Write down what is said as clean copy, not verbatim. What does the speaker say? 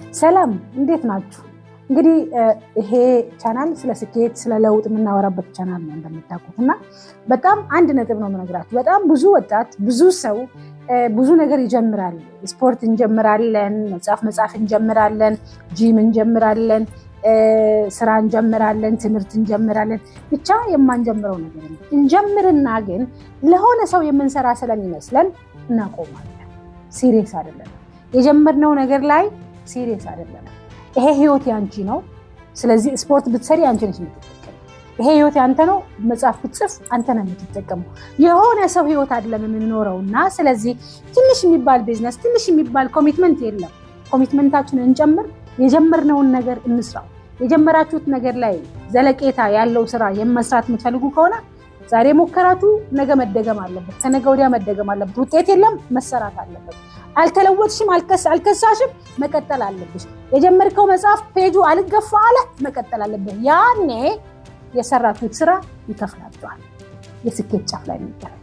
ሰላም፣ እንዴት ናችሁ? እንግዲህ ይሄ ቻናል ስለ ስኬት፣ ስለ ለውጥ የምናወራበት ቻናል ነው እንደምታውቁት። እና በጣም አንድ ነጥብ ነው የምነግራችሁ። በጣም ብዙ ወጣት፣ ብዙ ሰው ብዙ ነገር ይጀምራል። ስፖርት እንጀምራለን፣ መጽሐፍ መጻፍ እንጀምራለን፣ ጂም እንጀምራለን፣ ስራ እንጀምራለን፣ ትምህርት እንጀምራለን። ብቻ የማንጀምረው ነገር እንጀምርና ግን ለሆነ ሰው የምንሰራ ስለሚመስለን እናቆማለን። Serious አይደለም። የጀመርነው ነገር ላይ serious አይደለም። ይሄ ህይወት ያንቺ ነው። ስለዚህ ስፖርት ብትሰሪ አንቺ ነሽ የምትጠቀሚ። ይሄ ህይወት ያንተ ነው። መጽሐፍ ብትጽፍ አንተ ነህ የምትጠቀመው። የሆነ ሰው ህይወት አይደለም የምንኖረው እና ስለዚህ ትንሽ የሚባል ቢዝነስ፣ ትንሽ የሚባል commitment የለም። Commitment ኣችንን እንጨምር። የጀመርነውን ነገር እንስራው። የጀመራችሁት ነገር ላይ ዘለቄታ ያለው ስራ የመስራት የምትፈልጉ ከሆነ ዛሬ ሞከራችሁ፣ ነገ መደገም አለበት፣ ከነገ ወዲያ መደገም አለበት። ውጤት የለም፣ መሰራት አለበት። አልተለወጥሽም፣ አልከሳሽም፣ መቀጠል አለብሽ። የጀመርከው መጽሐፍ ፔጁ አልገፋ አለ፣ መቀጠል አለብህ። ያኔ የሰራችሁት ስራ ይከፍላችኋል። የስኬት ጫፍ ላይ የሚገናኝ